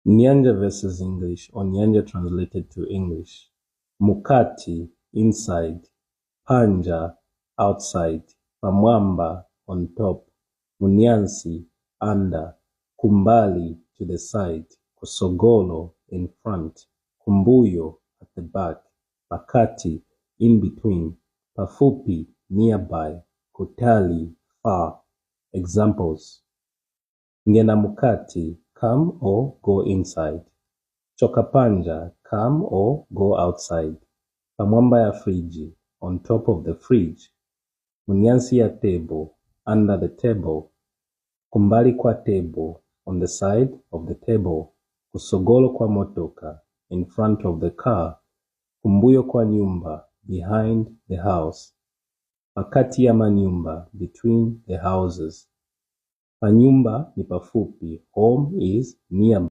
Nyanja versus English or Nyanja translated to English. Mukati, inside. Panja, outside. Pamwamba, on top. Munyansi, under. Kumbali, to the side. Kusogolo, in front. Kumbuyo, at the back. Pakati, in between. Pafupi, nearby. Kutali, far. Examples. Ngena mukati, come or go inside. Choka panja, come or go outside. Pamwamba ya friji, on top of the fridge. Munyansi ya table, under the table. Kumbali kwa table, on the side of the table. Kusogolo kwa motoka, in front of the car. Kumbuyo kwa nyumba, behind the house. Pakati ya manyumba, between the houses. Panyumba ni pafupi, home is nearby.